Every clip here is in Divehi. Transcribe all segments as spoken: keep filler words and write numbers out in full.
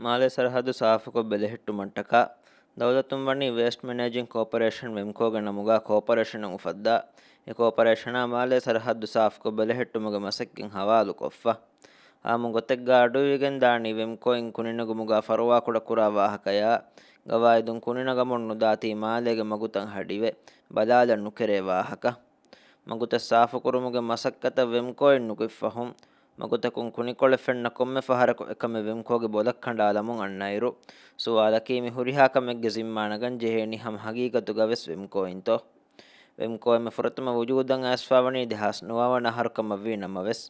މާލޭ ސަރަހައްދު ސާފުކޮށް ބެލެހެއްޓުމަށްޓަކާ، ދައުލަތުން ވަނީ ވޭސްޓް މެނޭޖިން ކޯޕަރޭޝަން ވެމްކޯގެ ނަމުގާ ކޯޕަރޭޝަނެއް އުފައްދާ، އެ ކޯޕަރޭޝަނާ މާލޭ ސަރަހައްދު ސާފުކޮށް ބެލެހެއްޓުމުގެ މަސައްކަތް ހަވާލުކޮށްފަ. އާއްމު ގޮތެއްގާ އަޑުއިވިގެން ދާނީ ވެމްކޯއިން ކުނިނަގުމުގާ ފަރުވާކުޑަ ކުރާ ވާހަކަޔާ، ގަވާއިދުން ކުނިނަގަމުން ނުދާތީ މާލޭގެ މަގުތައް ހަޑިވެ، ބަލާލަން ނުކެރޭ ވާހަކަ. މަގުތައް ސާފުކުރުމުގެ މަސައްކަތަށް ވެމްކޯއިން ނުކުތްފަހުން، މަގުތަކުން ކުނިކޮޅެއް ފެންނަ ކޮންމެ ފަހަރަކު އެކަމެއް ވެމްކޯގެ ބޮލަށް ކަނޑާލަމުން އަންނައިރު، ސުވާލަކީ މި ހުރިހާ ކަމެއްގެ ޒިންމާ ނަގަން ޖެހޭނީ ހަމަ ހަގީގަތުގަވެސް ވެމްކޯއިންތޯ؟ ވެމްކޯ އެންމެ ފުރަތަމަ ވުޖޫދަށް އައިސްފާވަނީ ދެހާސް ނުވަވަނަ އަހަރު ކަމަށްވީ ނަމަވެސް،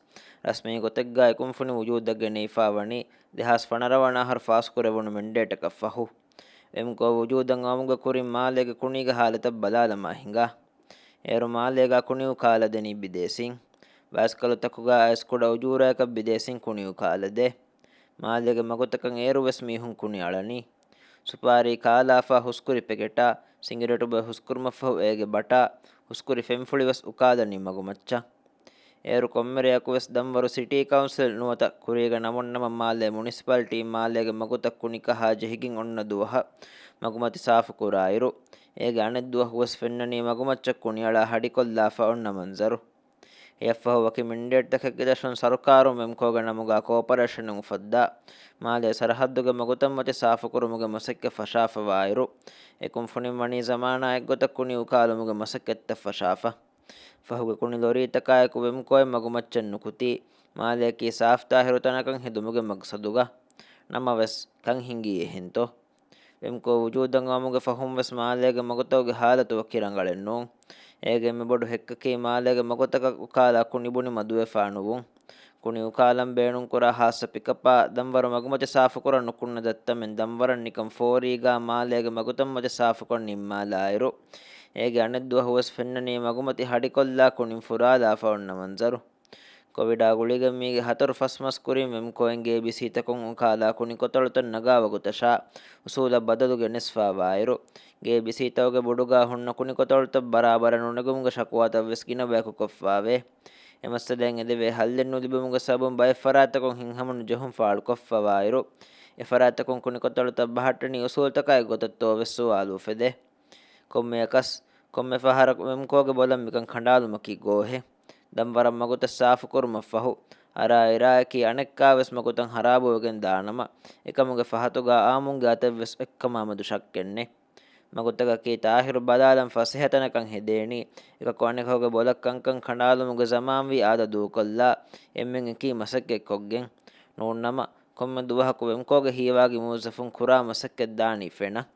ރަސްމީ ގޮތެއްގާ އެކުންފުނި ވުޖޫދަށް ގެނެވިފާވަނީ ދެހާސް ފަނަރަ ވަނަ އަހަރު ފާސްކުރެވުނު މެންޑޭޓަކަށް ފަހު. ވެމްކޯ ވުޖޫދަށް އައުމުގެ ކުރިން މާލޭގެ ކުނީގެ ހާލަތަށް ބަލާލަމާ ހިނގާ. އޭރު މާލޭގާ ކުނި އުކާލަދެނީ ބިދޭސީން. ބައިސްކަލުތަކުގާ އައިސް ކުޑަ އުޖޫރަޔަކަށް ބިދޭސީން ކުނި އުކާލަދޭ. މާލޭގެ މަގުތަކަށް އޭރުވެސް މީހުން ކުނި އަޅަނީ. ސުޕާރީ ކާލާފާ ހުސްކުރި ޕެކެޓާ، ސިނގިރޭޓު ބޮއެ ހުސްކުރުމަށްފަހު އޭގެ ބަޓާ، ހުސްކުރި ފެންފުޅިވެސް އުކާލަނީ މަގުމައްޗަށް. އޭރު ކޮންމެ ރެޔަކުވެސް ދަންވަރު ސިޓީ ކައުންސިލް ނުވަތަ ކުރީގެ ނަމުންނަމަ މާލޭ މުނިސިޕާލިޓީ މާލޭގެ މަގުތައް ކުނިކަހާ ޖެހިގެން އޮންނަ ދުވަހަށް މަގުމަތި ސާފުކުރާއިރު، އޭގެ އަނެއް ދުވަހުވެސް ފެންނަނީ މަގުމައްޗަށް ކުނިއަޅާ ހަޑިކޮށްލާފަ އޮންނަ މަންޒަރު. އެއަށްފަހު ވަކި މެންޑޭޓްތަކެއްގެ ދަށުން ސަރުކާރުން ވެމްކޯގެ ނަމުގާ ކޯޕަރޭޝަނެއް އުފައްދާ، މާލޭ ސަރަހައްދުގެ މަގުތައްމަތި ސާފުކުރުމުގެ މަސައްކަތް ފަށާފަވާއިރު، އެކުންފުނިން ވަނީ ޒަމާނާ އެއްގޮތަށް ކުނި އުކާލުމުގެ މަސައްކަތްތައް ފަށާފަ. ފަހުގެ ކުނި ލޮރީތަކާއެކު ވެމްކޯއިން މަގުމައްޗަށް ނުކުތީ، މާލެއަކީ ސާފްތާހިރު ތަނަކަށް ހެދުމުގެ މަގްސަދުގަ. ނަމަވެސް، ކަން ހިނގީ އެހެންތޯ؟ ވެމްކޯ ވުޖޫދަށް އައުމުގެ ފަހުން ވެސް މާލޭގެ މަގުތަކުގެ ހާލަތު ވަކި ރަނގަޅެއް ނޫން. އޭގެ އެންމެ ބޮޑު ހެއްކަކީ މާލޭގެ މަގުތަކަށް އުކާލާ ކުނި ބުނި މަދުވެފާ ނުވުން. ކުނި އުކާލަން ބޭނުންކުރާ ހާއްސަ ޕިކަޕާ ދަންވަރު މަގުމަތި ސާފުކުރަން ނުކުންނަ ދައްތަމެން ދަންވަރަށް ނިކަން ފޯރީގާ މާލޭގެ މަގުތައްމަތި ސާފުކޮށް ނިންމާލާއިރު، އޭގެ އަނެއް ދުވަހުވެސް ފެންނަނީ މަގުމަތި ހަޑިކޮށްލާ ކުނިން ފުރާލާފަ އޮންނަ މަންޒަރު. ކޮވިޑާ ގުޅިގެން މީގެ ހަތަރު ފަސް މަސް ކުރިން ވެމްކޯއިން ގޭބިސީތަކުން އުކާލާ ކުނި ކޮތަޅުތައް ނަގާ ވަގުތަށާ އުސޫލަށް ބަދަލު ގެނެސްފާވާއިރު، ގޭބިސީތަކުގެ ބޮޑުގާ ހުންނަ ކުނި ކޮތަޅުތައް ބަރާބަރަށް ނުނެގުމުގެ ޝަކުވާތައް ވެސް ގިނަ ބަޔަކު ކޮށްފާވޭ. އެ މައްސަލައިން އެދެވޭ ހައްލެއް ނުލިބުމުގެ ސަބަބުން ބައެއް ފަރާތްތަކުން ހިތްހަމަނުޖެހުން ފާޅުކޮށްފަވާއިރު، އެ ފަރާތްތަކުން ކުނި ކޮތަޅުތައް ބަހައްޓަނީ އުސޫލުތަކާ އެއްގޮތަށްތޯ ވެސް ސުވާލު އުފެދޭ. ކޮންމެއަކަސް، ކޮންމެ ފަހަރަކު ވެމްކޯގެ ބޮލަށް މިކަން ކަނޑާލުމަކީ ގޯހެއް. ދަންވަރަށް މަގުތައް ސާފުކުރުމަށްފަހު، އަރާއިރާއަކީ އަނެއްކާވެސް މަގުތައް ހަރާބުވެގެން ދާނަމަ، އެކަމުގެ ފަހަތުގާ އާއްމުންގެ އަތެއްވެސް އެއްކަމާމެދު ޝައްކެއްނެތް. މަގުތަކަކީ ތާހިރު ބަލާލަން ފަސޭހަތަނަކަށް ހެދޭނީ، އެކަކު އަނެކަކުގެ ބޮލަށް ކަންކަން ކަނޑާލުމުގެ ޒަމާންވީ އާދަ ދޫކޮށްލާ، އެންމެން އެކީ މަސައްކަތްކޮށްގެން. ނޫންނަމަ، ކޮންމެ ދުވަހަކު ވެމްކޯގެ ހީވާގި މުވައްޒަފުން ކުރާ މަސައްކަތް ދާނީ ފެނަށް.